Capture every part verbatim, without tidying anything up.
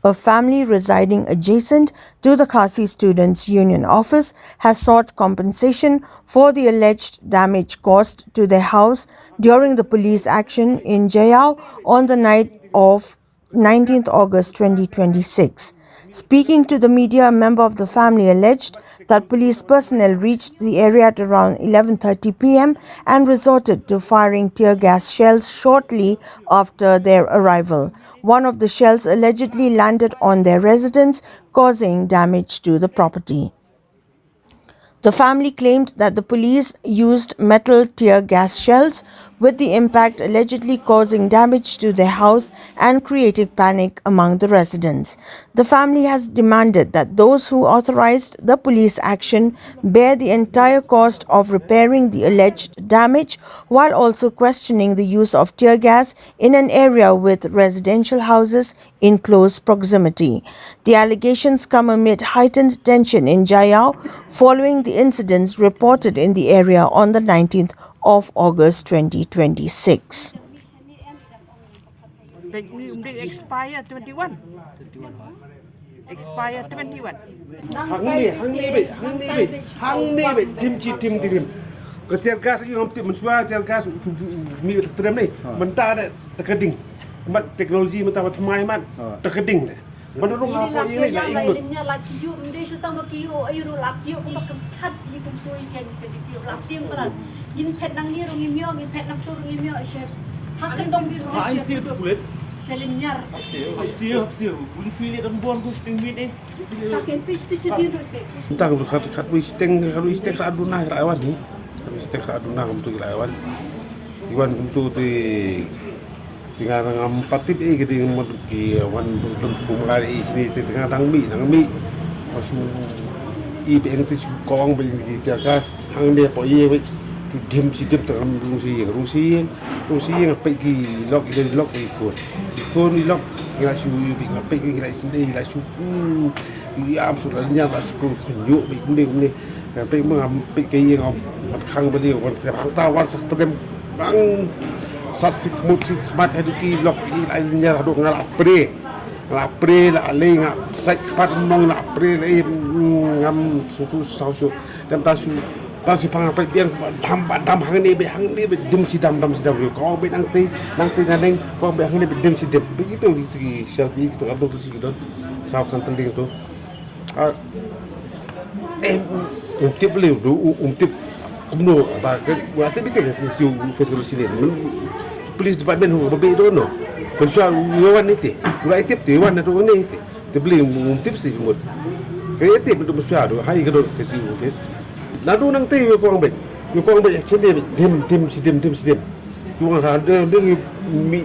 A family residing adjacent to the Khasi Students Union office has sought compensation for the alleged damage caused to their house during the police action in Jaiaw on the night of nineteenth August twenty twenty-six. Speaking to the media, a member of the family alleged that police personnel reached the area at around eleven thirty p m and resorted to firing tear gas shells shortly after their arrival. One of the shells allegedly landed on their residence, causing damage to the property. The family claimed that the police used metal tear gas shells, with the impact allegedly causing damage to their house and creating panic among the residents. The family has demanded that those who authorized the police action bear the entire cost of repairing the alleged damage, while also questioning the use of tear gas in an area with residential houses in close proximity. The allegations come amid heightened tension in Jaiaw following the incidents reported in the area on the nineteenth of August twenty twenty-six. Dek ni um dek expire twenty-one. Expire twenty-one. Hangne, hangne beit, hangne beit, hangne beit, dim ci dim dim. Ka tear gas i ngam tip mynshuwa tear gas u mi trem ni. Mynta da ta ka ding. Mat teknologi mynta mat mai mat ta ka ding. Mynta rung ha ko i ni la ing lut. Lim nya la kiyu mde shu tang ba kiyu ayu ru la kiyu kumba kem chat ni kum tu i ken ka ji kiyu la tim kala. Yin phet nang ni rung i myo, yin phet nang tu rung i myo, she. Hakan dong tu. Ai sir kulit. She lim nyar. Sir, sir. Bun kulit dan bon gus ting mit eh. Takin pis tu cedin tu se. Tang tu khat khat wis teng khat wis teng khat duna khat awan ni. Khat wis teng khat duna kum tu khat awan. Iwan kum tu ti tinga ngam patip eh ki ding mut ki wan dum kum ngai eh sini ti tinga dang mi dang mi. Masu i beng ti su kong beng ki tear gas hang ne po ye wei. Tu dim si dim tang rung si rung si rung si pek ki lok i lok i kun i kun i lok. Ngi la shu ïa bik nga pek ngi la i sendiri ngi la shu ïa am shu la nyar la shu kun khun yu bik kumne kumne. Nga pek ma nga pek ka ïa nga wan khang ba dei wan ka hang ta wan sak tedem bang sat sik mut sik khmat haduh ki lok i la nyar haduh nga la pre. Nga la pre la lei nga sait khmat mong la pre lei ngam su tu sau shu. Dem ta shu ta shu pang pek biang ba dam ba dam hangne be hangne be dim si dam dam si dam yu ko be nang te nang te nang ko be hangne be dim si dim be itu itu ki selfie itu ka tu si don sau san teling tu. Ah, eh um tip le du um tip kumno ba ke wa te bi te si u fes ko sini. Police department hu ba be do no. Mynshuwa u wan ni te u la tip te wan na do ni te. Te bli um tip si mut. Ke ye tip tu mynshuwa tu hai ka don ke si office. Na tu nang te yu kong bek yu kong bek chen de dim dim si dim dim si dim. Yu wang ha de de mi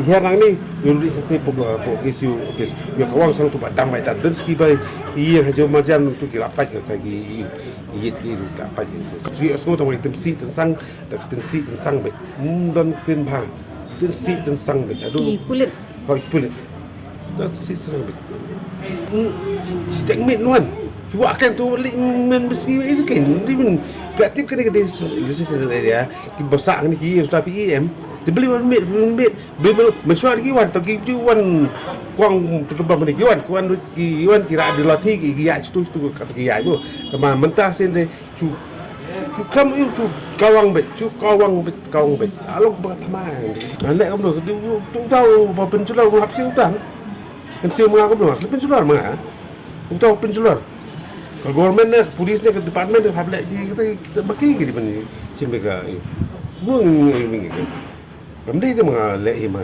her nang ni yu li sa te pok la pok ke si office. Yu ka wang sang tu ba dang bai ta den ski bai. Ye ha jo marjan tu ki la pait ka sa ki ye ki la pait. Ka si asmo ta mai tem si ten sang ta ten si ten sang bek. Don ten bha ten si ten sang bek. Aduh. Ki kulit. Hoi pulit. Dat si srang bit. Stek mit nuan. Wa kan tu li men besi itu kan. Di men. Kreatif kan ke di sisi area. Ki basa ni ki sudah P E M. Di beli wan mit mit beli men men suar ki wan tu ki tu wan kuang tu ba men ki wan kuan ki wan kira di lati ki ya situ situ kat ki ya tu. Kama mentah sen de. Chu chu kam u chu kawang bet chu kawang bet kawang bet alok ba tama. Ane kam do tu tu tau ba pen chu la hap siu tang. Kan siu ma kam do pen chu la ma. Tu tau pen chu la. Ka government ne police ne ka department ne hap le ki kita kita baki ki di ban chin be ka. Bung ni ni ni. Kam dei te ma le i ma.